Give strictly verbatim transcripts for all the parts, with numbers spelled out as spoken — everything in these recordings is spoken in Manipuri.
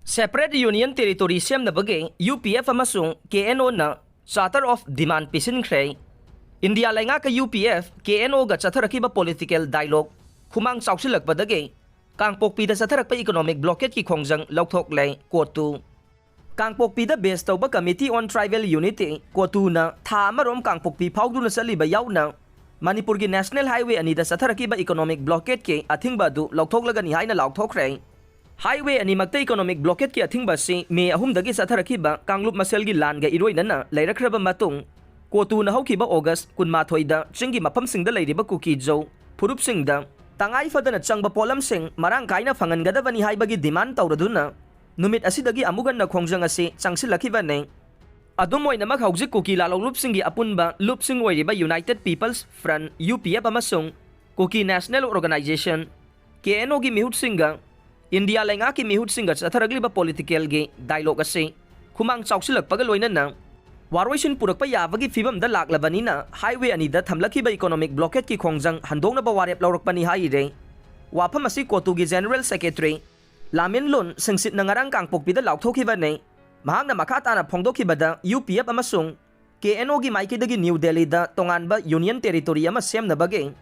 Separate Union Territory ꯁꯦꯝꯅꯕꯒꯤ ꯌꯨ ꯄꯤ ꯑꯦꯐ ꯑꯃꯁꯨꯡ K N O Charter of Demand ꯄꯤꯁꯤꯟꯈ꯭ꯔꯦ꯫ ꯏꯟꯗꯤꯌꯥ ꯂꯩꯉꯥꯛꯀ U P F, K N ꯑꯣꯒ ꯆꯠꯊꯔꯛꯈꯤꯕ political dialogue ꯈꯨꯃꯥꯡ ꯆꯥꯎꯁꯤꯜꯂꯛꯄꯗꯒꯤ ꯀꯥꯡꯄꯣꯛꯄꯤꯗ ꯆꯠꯊꯔꯛꯄ economic blockadeꯀꯤ ꯈꯣꯡꯖꯪ ꯂꯧꯊꯣꯛꯂꯦ꯫ ꯀꯣꯇꯨ꯫ ꯀꯥꯡꯄꯣꯛꯄꯤꯗ base ꯇꯧꯕ Committee on Tribal Unity, ꯀꯣꯇꯨꯅ ꯊꯥ ꯑꯃꯔꯣꯝ ꯀꯥꯡꯄꯣꯛꯄꯤ ꯐꯥꯎꯗꯨꯅ ꯆꯠꯂꯤꯕ ꯌꯥꯎꯅ ꯃꯅꯤꯄꯨꯔꯒꯤ National Highway ꯑꯅꯤꯗ ꯆꯠꯊꯔꯛꯈꯤꯕ economic blockadeꯀꯤ ꯑꯊꯤꯡꯕ ꯑꯗꯨ ꯂꯧꯊꯣꯛꯂꯒꯅꯤ ꯍꯥꯏꯅ ꯂꯥꯎꯊꯣꯛꯈ꯭ꯔꯦ꯫ Highway ꯑꯅꯤꯃꯛꯇ economic blockadeꯀꯤ ꯑꯊꯤꯡꯕ ꯑꯁꯤ ꯃꯦ ꯑꯍꯨꯝꯗꯒꯤ ꯆꯠꯊꯔꯛꯈꯤꯕ ꯀꯥꯡꯂꯨꯞ ꯃꯁꯦꯜꯒꯤ ꯂꯥꯟꯒ ꯏꯔꯣꯏꯅꯅ ꯂꯩꯔꯛꯈ꯭ꯔꯕ ꯃꯇꯨꯡ, ꯀꯣꯇꯨꯅ ꯍꯧꯈꯤꯕ ꯑꯣꯒꯁ ꯀꯨꯟꯃꯥꯊꯣꯏꯗ ꯆꯤꯡꯒꯤ ꯃꯐꯝꯁꯤꯡꯗ ꯂꯩꯔꯤꯕ ꯀꯨꯀꯤ ꯖꯧ ꯐꯨꯔꯨꯞꯁꯤꯡꯗ ꯇꯉꯥꯏ ꯐꯗꯅ ꯆꯪꯕ ꯄꯣꯠꯂꯝꯁꯤꯡ ꯃꯔꯥꯡ ꯀꯥꯏꯅ ꯐꯪꯍꯟꯒꯗꯕꯅꯤ ꯍꯥꯏꯕꯒꯤ demand ꯇꯧꯔꯗꯨꯅ ꯅꯨꯃꯤꯠ ꯑꯁꯤꯗꯒꯤ ꯑꯃꯨꯛ ꯍꯟꯅ ꯈꯣꯡꯖꯪ ꯑꯁꯤ ꯆꯪꯁꯤꯜꯂꯛꯈꯤꯕꯅꯤ꯫ ꯑꯗꯨꯝ ꯑꯣꯏꯅꯃꯛ, ꯍꯧꯖꯤꯛ ꯀꯨꯀꯤ ꯂꯥꯂꯣꯡꯂꯨꯞꯁꯤꯡꯒꯤ ꯑꯄꯨꯟꯕ ꯂꯨꯞꯁꯤꯡ ꯑꯣꯏꯔꯤꯕ United People's Front, U P F, ꯑꯃꯁꯨꯡ Kuki National Organisation, K N ꯑꯣꯒꯤ ꯃꯤꯍꯨꯠꯁꯤꯡꯒ ꯏꯟꯗꯤꯌꯥ ꯂꯩꯉꯥꯛꯀꯤ ꯃꯤꯍꯨꯠꯁꯤꯡꯒ ꯆꯠꯊꯔꯛꯂꯤꯕ politicalꯒꯤ dialogue ꯑꯁꯤ ꯈꯨꯃꯥꯡ ꯆꯥꯎꯁꯤꯜꯂꯛꯄꯒ ꯂꯣꯏꯅꯅ ꯋꯥꯔꯣꯏꯁꯤꯟ ꯄꯨꯔꯛꯄ ꯌꯥꯕꯒꯤ ꯐꯤꯕꯝꯗ ꯂꯥꯛꯂꯕꯅꯤꯅ highway ꯑꯅꯤꯗ ꯊꯝꯂꯛꯈꯤꯕ economic blockadeꯀꯤ ꯈꯣꯡꯖꯪ ꯍꯟꯗꯣꯛꯅꯕ ꯋꯥꯔꯦꯞ ꯂꯧꯔꯛꯄꯅꯤ ꯍꯥꯏꯔꯦ꯫ ꯋꯥꯐꯝ ꯑꯁꯤ ꯀꯣꯇꯨꯒꯤ General Secretary ꯂꯥꯃꯤꯟꯂꯨꯟ ꯁꯤꯡꯁꯤꯠꯅ ꯉꯔꯥꯡ ꯀꯥꯡꯄꯣꯛꯄꯤꯗ ꯂꯥꯎꯊꯣꯛꯈꯤꯕꯅꯤ꯫ ꯃꯍꯥꯛꯅ ꯃꯈꯥ ꯇꯥꯅ ꯐꯣꯡꯗꯣꯛꯈꯤꯕꯗ, ꯌꯨ ꯄꯤ ꯑꯦꯐ ꯑꯃꯁꯨꯡ ꯀꯦ ꯑꯦꯟ ꯑꯣꯒꯤ ꯃꯥꯏꯀꯩꯗꯒꯤ ꯅ꯭ꯌꯨ ꯗꯦꯜꯂꯤꯗ ꯇꯣꯉꯥꯟꯕ Union Territory ꯑꯃ ꯁꯦꯝꯅꯕꯒꯤ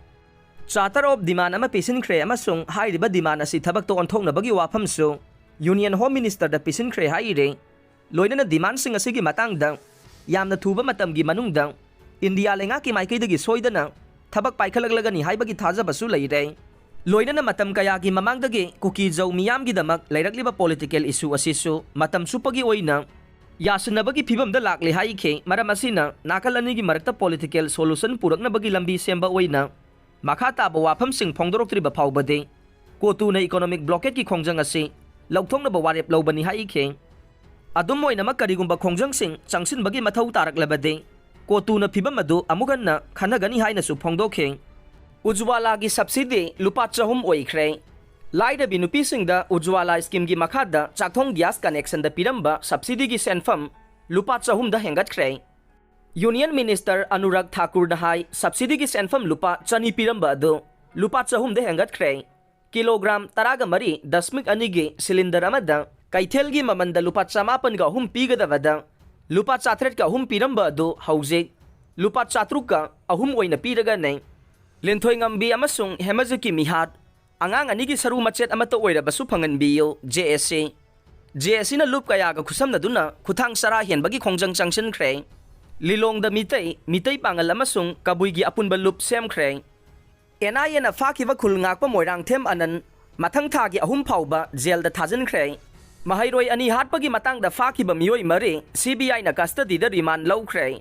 Charter of Demand ꯑꯃ ꯄꯤꯁꯤꯟꯈ꯭ꯔꯦ ꯑꯃꯁꯨꯡ ꯍꯥꯏꯔꯤꯕ demand ꯑꯁꯤ ꯊꯕꯛꯇ ꯑꯣꯟꯊꯣꯛꯅꯕꯒꯤ ꯋꯥꯐꯝꯁꯨ Union Home Ministerꯗ ꯄꯤꯁꯤꯟꯈ꯭ꯔꯦ ꯍꯥꯏꯔꯦ꯫ ꯂꯣꯏꯅꯅ demandꯁꯤꯡ ꯑꯁꯤꯒꯤ ꯃꯇꯥꯡꯗ ꯌꯥꯝꯅ ꯊꯨꯕ ꯃꯇꯝꯒꯤ ꯃꯅꯨꯡꯗ ꯏꯟꯗꯤꯌꯥ ꯂꯩꯉꯥꯛꯀꯤ ꯃꯥꯏꯀꯩꯗꯒꯤ ꯁꯣꯏꯗꯅ ꯊꯕꯛ ꯄꯥꯏꯈꯠꯂꯛꯂꯒꯅꯤ ꯍꯥꯏꯕꯒꯤ ꯊꯥꯖꯕꯁꯨ ꯂꯩꯔꯦ꯫ ꯂꯣꯏꯅꯅ ꯃꯇꯝ ꯀꯌꯥꯒꯤ ꯃꯃꯥꯡꯗꯒꯤ ꯀꯨꯀꯤ ꯖꯧ ꯃꯤꯌꯥꯝꯒꯤꯗꯃꯛ ꯂꯩꯔꯛꯂꯤꯕ political issue ꯑꯁꯤꯁꯨ ꯃꯇꯝ ꯆꯨꯞꯄꯒꯤ ꯑꯣꯏꯅ ꯌꯥꯁꯤꯟꯅꯕꯒꯤ ꯐꯤꯕꯝꯗ ꯂꯥꯛꯂꯦ ꯍꯥꯏꯈꯤ꯫ ꯃꯔꯝ ꯑꯁꯤꯅ ꯅꯥꯀꯜ ꯑꯅꯤꯒꯤ ꯃꯔꯛꯇ political solution ꯄꯨꯔꯛꯅꯕꯒꯤ ꯂꯝꯕꯤ ꯁꯦꯝꯕ ꯑꯣꯏꯅ ꯃꯈꯥ ꯇꯥꯕ ꯋꯥꯐꯝꯁꯤꯡ ꯐꯣꯡꯗꯣꯔꯛꯇ꯭ꯔꯤꯕ ꯐꯥꯎꯕꯗꯤ ꯀꯣꯇꯨꯅ economic blockadeꯀꯤ ꯈꯣꯡꯖꯪ ꯑꯁꯤ ꯂꯧꯊꯣꯛꯅꯕ ꯋꯥꯔꯦꯞ ꯂꯧꯕꯅꯤ ꯍꯥꯏꯈꯤ꯫ ꯑꯗꯨꯝ ꯑꯣꯏꯅꯃꯛ, ꯀꯔꯤꯒꯨꯝꯕ ꯈꯣꯡꯖꯪꯁꯤꯡ ꯆꯪꯁꯤꯟꯕꯒꯤ ꯃꯊꯧ ꯇꯥꯔꯛꯂꯕꯗꯤ ꯀꯣꯇꯨꯅ ꯐꯤꯕꯝ ꯑꯗꯨ ꯑꯃꯨꯛ ꯍꯟꯅ ꯈꯟꯅꯒꯅꯤ ꯍꯥꯏꯅꯁꯨ ꯐꯣꯡꯗꯣꯛꯈꯤ꯫ ꯎꯖ꯭ꯋꯥꯂꯥꯒꯤ subsidy ꯂꯨꯄꯥ ꯆꯍꯨꯝ ꯑꯣꯏꯈ꯭ꯔꯦ꯫ ꯂꯥꯏꯔꯕꯤ ꯅꯨꯄꯤꯁꯤꯡꯗ ꯎꯖ꯭ꯋꯥꯂꯥ schemeꯒꯤ ꯃꯈꯥꯗ ꯆꯥꯛꯊꯣꯡ gas connectionꯗ ꯄꯤꯔꯝꯕ subsidyꯒꯤ ꯁꯦꯟꯐꯝ ꯂꯨꯄꯥ ꯆꯍꯨꯝꯗ ꯍꯦꯟꯒꯠꯈ꯭ꯔꯦ꯫ Union Minister ꯑꯅꯨꯔꯥꯒ ꯊꯥꯀꯨꯔꯅ ꯍꯥꯏ, subsidyꯒꯤ ꯁꯦꯟꯐꯝ ꯂꯨꯄꯥ ꯆꯅꯤ ꯄꯤꯔꯝꯕ ꯑꯗꯨ ꯂꯨꯄꯥ ꯆꯍꯨꯝꯗ ꯍꯦꯟꯒꯠꯈ꯭ꯔꯦ꯫ ꯀꯤꯂꯣꯒ꯭ꯔꯥꯝ ꯇꯔꯥꯒ ꯃꯔꯤ ꯗꯁꯃꯤꯛ ꯑꯅꯤꯒꯤ cylinder ꯑꯃꯗ ꯀꯩꯊꯦꯜꯒꯤ ꯃꯃꯜꯗ ꯂꯨꯄꯥ ꯆꯃꯥꯄꯟꯒ ꯑꯍꯨꯝ ꯄꯤꯒꯗꯕꯗ ꯂꯨꯄꯥ ꯆꯥꯇ꯭ꯔꯦꯠꯀ ꯑꯍꯨꯝ ꯄꯤꯔꯝꯕ ꯑꯗꯨ ꯍꯧꯖꯤꯛ ꯂꯨꯄꯥ ꯆꯥꯇ꯭ꯔꯨꯛꯀ ꯑꯍꯨꯝ ꯑꯣꯏꯅ ꯄꯤꯔꯒꯅꯦ꯫ ꯂꯤꯟꯊꯣꯏꯉꯝꯕꯤ ꯑꯃꯁꯨꯡ ꯍꯦꯃꯖꯤꯠꯀꯤ ꯃꯤꯍꯥꯠ, ꯑꯉꯥꯡ ꯑꯅꯤꯒꯤ ꯁꯔꯨ ꯃꯆꯦꯠ ꯑꯃꯠꯇ ꯑꯣꯏꯔꯕꯁꯨ ꯐꯪꯍꯟꯕꯤꯌꯨ, ꯖꯦ ꯑꯦꯁ ꯁꯤ꯫ ꯖꯦ ꯑꯦꯁ ꯁꯤꯅ ꯂꯨꯞ ꯀꯌꯥꯒ ꯈꯨꯠꯁꯝꯅꯗꯨꯅ ꯈꯨꯊꯥꯡ ꯆꯔꯥ ꯍꯦꯟꯕꯒꯤ ꯈꯣꯡꯖꯪ ꯆꯪꯁꯤꯟꯈ꯭ꯔꯦ꯫ ꯂꯤꯂꯣꯡꯗ ꯃꯤꯇꯩ, ꯃꯤꯇꯩ ꯄꯥꯉꯜ ꯑꯃꯁꯨꯡ ꯀꯕꯨꯏꯒꯤ ꯑꯄꯨꯟꯕ ꯂꯨꯞ ꯁꯦꯝꯈ꯭ꯔꯦ꯫ ꯑꯦꯟ ꯑꯥꯏ ꯑꯦꯅ ꯐꯥꯈꯤꯕ ꯈꯨꯜ ꯉꯥꯛꯄ ꯃꯣꯏꯔꯥꯡꯊꯦꯝ ꯑꯅꯟ ꯃꯊꯪ ꯊꯥꯒꯤ ꯑꯍꯨꯝ ꯐꯥꯎꯕ ꯖꯦꯜꯗ ꯊꯥꯖꯤꯟꯈ꯭ꯔꯦ꯫ ꯃꯍꯩꯔꯣꯏ ꯑꯅꯤ ꯍꯥꯠꯄꯒꯤ ꯃꯇꯥꯡꯗ ꯐꯥꯈꯤꯕ ꯃꯤꯑꯣꯏ ꯃꯔꯤ ꯁꯤ ꯕꯤ ꯑꯥꯏꯅ ꯀꯁꯇꯗꯤꯗ ꯔꯤꯃꯥꯟ ꯂꯧꯈ꯭ꯔꯦ꯫